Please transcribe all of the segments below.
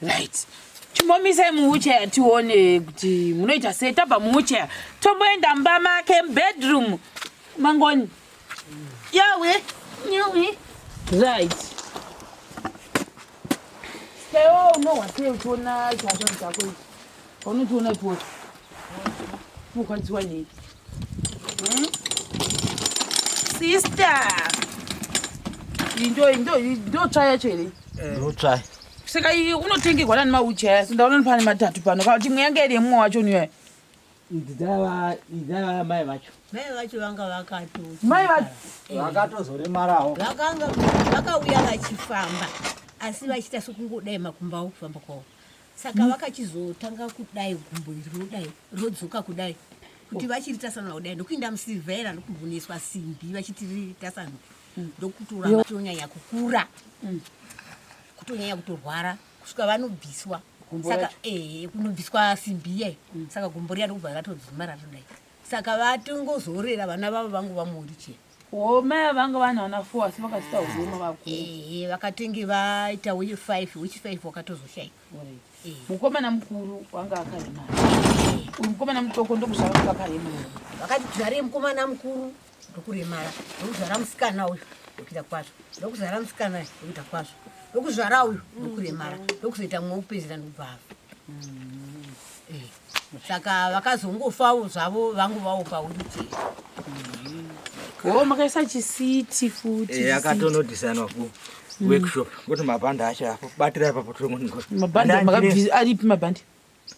Right, chimbomisai muwheelchair tione kuti munoita sei. Tabva muwheelchair tomboenda mumba make, mubedroom mangoni. Yawe yawe. Right, saiwa unohwa sei uchiona chazvanhu chako ichi? Paunochiona ipocho unorwadziwa nei? Sister, iyi ndo tsva yacho here? Ndotsvai. Saka iyi unotengerwa nani mawheelchair? Asi ndaona pane matatu pano, kana kuti imwe yange iri yemumwe wacho niyoya? Idzi dzaiva mai vacho. Mai vacho vanga vakato Mai vacho? Vakatozoremarawo. Vakanga vakauya vachifamba, asi vachiita sekungodai makumbo avo kufamba kwavo. Saka vakachizotanga kudai, gumbo iri rodai, rodzoka kudai, kuti vachiritasanura kudai, ndokuinda musirivhaira, ndokumboneswa simbi vachiti ritasanuke, ndokutoramba tonyanya kukura, kutonyanya kutorwara kusvika vanobviswa. Gumbo Saka racho? Ehe, kunobviswa simbi iye. Saka gumbo riya ndokubva ratodzima ratodai. Saka vatongozorera vana vavo vangu vamuwheelchair. O, mai vanga vana vana four, asi vakasita urema vakuru. Ehe, vakatenge vaita wechi5, wechi5 wakatozoshaika. Mukomana mukuru wanga akaremara, uyu mukomana mutoko ndokuzvara akaremara. Vakati kuzvare mukomana mukuru ndokuremara, ndokuzvara musikana uyu ndokuita kwazvo, ndokuzvara musikana uyu ndokuita kwazvo, ndokuzvara uyu ndokuremara, ndokuzoita mumwe wekupedzera ndokubva afa. Saka vakazongofawo zvavo vangu vawo pawheelchair. O, makaisa chiseat futi? Yakatonodhisainwa ku workshop kuti mabhandi acho apo batira ipapo. Mabhandi makabvisa aripi mabhandi?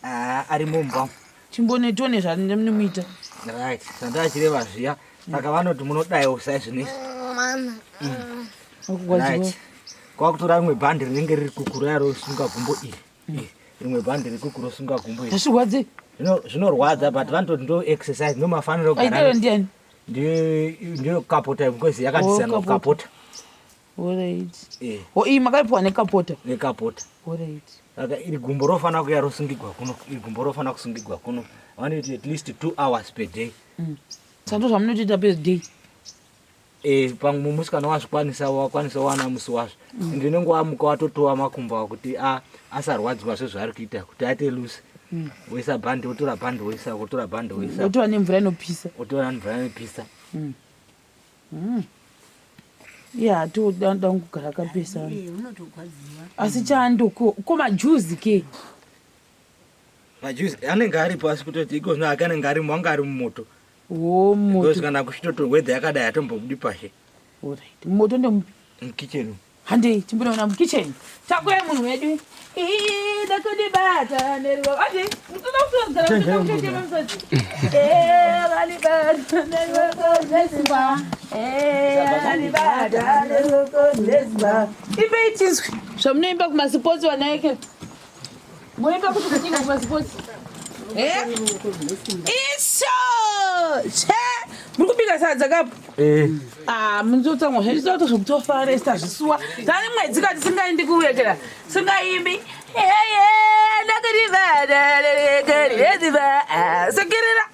Ari mumba. Chimbone tione zvamunomuita. Right, zvandachireva zviya. Saka vanoti munodaiwo saizvinizvi. Right, kwakutora rimwe bhandi rinenge riri kukuru rosunga gumbo iri. Rimwe bhandi riri kukuru rosunga gumbo iri. Hazvirwadzi? Zvinorwadza, but vanototi ndo exercise, ndo mafaniro. Aitero ndiani? Ndiyo kapota, because yakadhisainwa. Kapota. Kapota. Alright. O, iyi makaipiwa nekapota? Nekapota. Alright. Saka iri gumbo rofanira kuya rosungigwa kuno, iri gumbo rofanira kusungigwa kuno. Vanoiti at least 2 hours per day. Saka ndo zvamunotoita per day? Pamwe musikana wazvikwanisa, wakwanisa wana musi wazvo, ende unenge wamuka watotova makumbo ako kuti asarwadziwa sezvaari kuita, kuti aite loose. Woisa bhandi, wotora bhandi, woisa, wotora bhandi, woisa. Wotora nemvura inopisa. Wotora mvura inopisa. Iye hatoda kugara akapesana. Unotogwadziwa. Asi chando ko majuzi ke? Majuzi anenge aripo, asi kutoti iko zvino ake anenge arimo, anga ari mumoto. O, because moto. Kana kuchitoto wedha yakadai hatombobudi pashe. Alright, moto ndemupi? Mukitchen. Handei timbonoona mukitchen. Takuya munhu wedu. Ii, ndakundibata neruoko. Handei, mutoda kutogara mutoda musodzi. Vanibata neruoko rwesimba. Vanibata neruoko rwesimba. Imbei tinzwi zvamunoimba kumasipotsi vanaeke. Munoimba kuti kudini kumasipotsi? Isho che muri kubika sadza kapo? Ah, munotsamwa zvacho zvekutofara zvisuwa. Tani mwedzi kati singaendi kuwekera, singaimbi. Sekerera.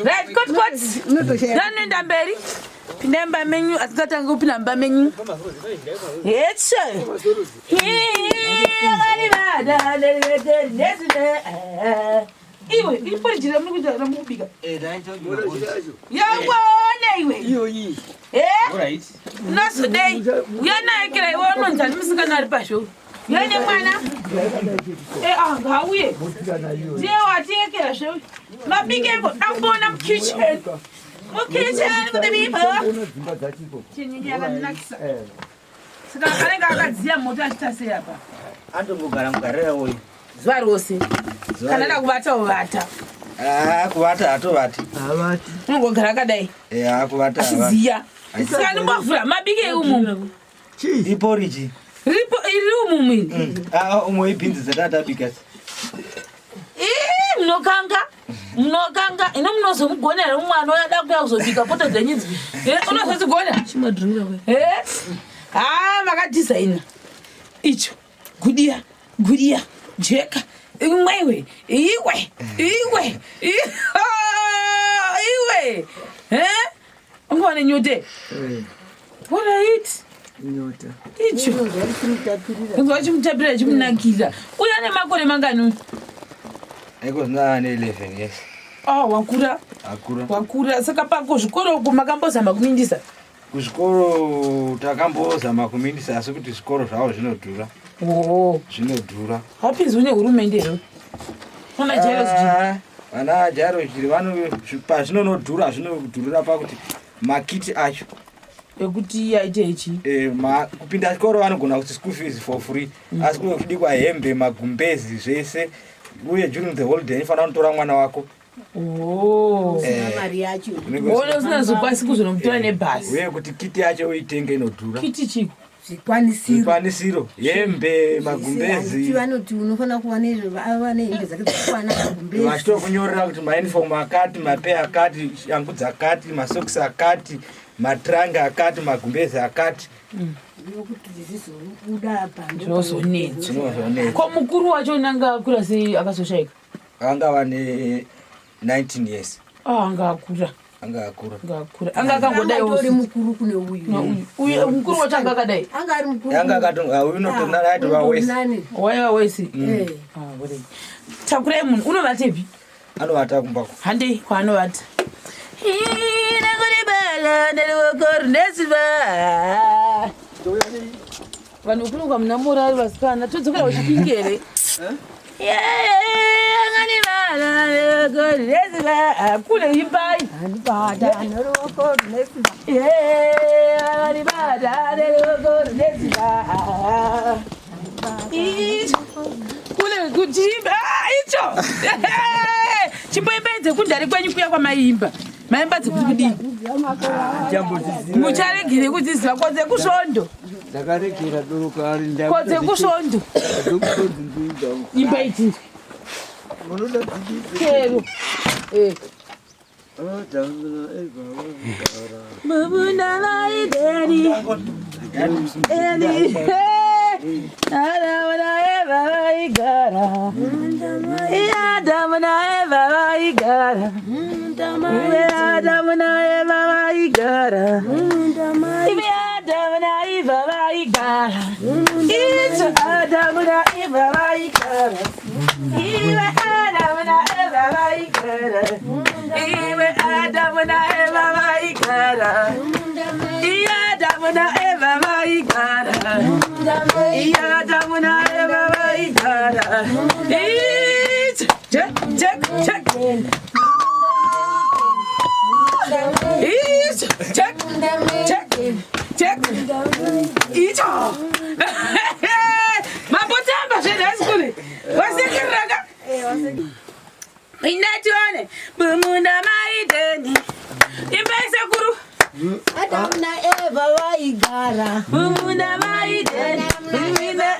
Right, kot kot. Ndanoenda mberi. Pinda mumba menyu, asingatangi kupinda mumba menyu. Hetse. Yakarivada iwe, iporiji ramuri kuita, ramuri kubika. Yawane iwe. Eh? Unozodei? Uya naye kira iwe, unonzi ani musikana ari pazvo? Uya nemwana. Eh, ah, ngauye. Ndiye watiyekera zve. Mabikeko, dakuona mukitchen. Mukitchen kuti people. Chinyingi yakanakisa. Saka anenge akadziya moto achiita sei apa? Andongogara mugarira uyu. Zuva rose. Kana da kuvata ovata. Ah, kuvata hatovati. Unongogara akadai. Kuvata. Achidziya. Saka ndimbovhura mabike umu. Iporiji. Ripo iri umu mwini. Ah, umwe ibhinzi dzatatabika. Ii, munokanga munokanga ino munozomugona here mwana uyada kuya kuzobika poto dzenyidzi? Unozozigona? Ha, makadhizaina icho gudiya gudiya jeka imwewe iwe iwe iwe. Ungova nenyote. Alright. Nyota. Icho. Inzwa chimutapirira chimunakira. Uya nemakore mangani? Iko zvino ane 11 years. Ah, wakura. Akura. Wakura. Saka pako zvikoro uko makambozama kumindisa? Kuzvikoro takambozama kumindisa asi kuti zvikoro zvavo zvinodhura. Oh. Zvinodhura. Hapinzwi nehurumende here? Ana Jairus Jiri. Ah, Vana Jairus Jiri vano pazvinonodhura zvinodhurira pakuti makiti acho ekuti aite ichi e, ma, kupinda chikoro vanogona kuti school fees for free mm. asi kune kuchidikwa hembe magumbezi zvese uye during the holiday inofanira kunotora mwana wako oh. eh, mari yacho ona usina zokwanisi kuzonomutora eh, nebhasi uye kuti kiti yacho uitenge inodhura kiti chiko zvikwanisiro zvikwanisiro hembe magumbezi vanoti unofanira kuva ava nehembe dzake dzakakwana magumbezi vachitokunyorera kuti mauniform akati mape akati shangu dzakati masokisi akati matranga akati magumbezi akati nokuti zvizobuda apa Zvinozonetsa. zvinozonetsa ko mukuru wacho unanga akura sei akazoshaika anga vane 19 years ah, anga akura anga akura anga akura anga akangodai tori mukuru kune uyu uyu mukuru wacho anga akadai anga ari mukuru anga akato uyu unotonana aitova wese waiva wese Eh. Ah, alright. takurai munhu unovatepi anovata kumbako handei kwaanovata vanhu vekunonga muna morari vasikana todzokera kuchipingi here kule imbai kule kuchimba ah, icho chimboimbai dzekundari kwenyu kuya kwamaimba maimba dzekuti kudii mucharegere kudziziva ko dzekusvondo Ndakaregera doro kare ko dzekusvondo imba idzinzwe Munoda dzidii? chero Eh. Adamu naEva vaigara. Mumunda maideni Eli Adamu na Eva vaigara Adamu na Eva vaigara Adamu na Eva vaigara Ive Adamu na Eva vaigara Icho Adamu na Eva vaigara Ive Adamu na Eva vaigara Ive Adamu na Eva vaigara Adamu na Eva vaigara Adamu na Eva vaigara Icho check check check Icho check check check Icho Mambotamba zvenhasi kule wasekereraka Pinda tione mumunda maideni imbai sekuru Adamu naEva vaigara mumunda maideni mumunda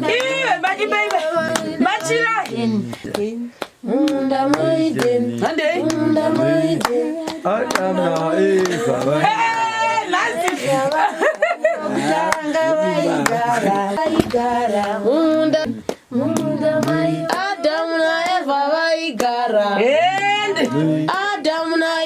iwe imbai machirai munda maideni handei munda maideni Adamu naEva Eh, nhasi kutanga vaigara vaigara munda munda mai Adamu naEva vaigara ende Adamu na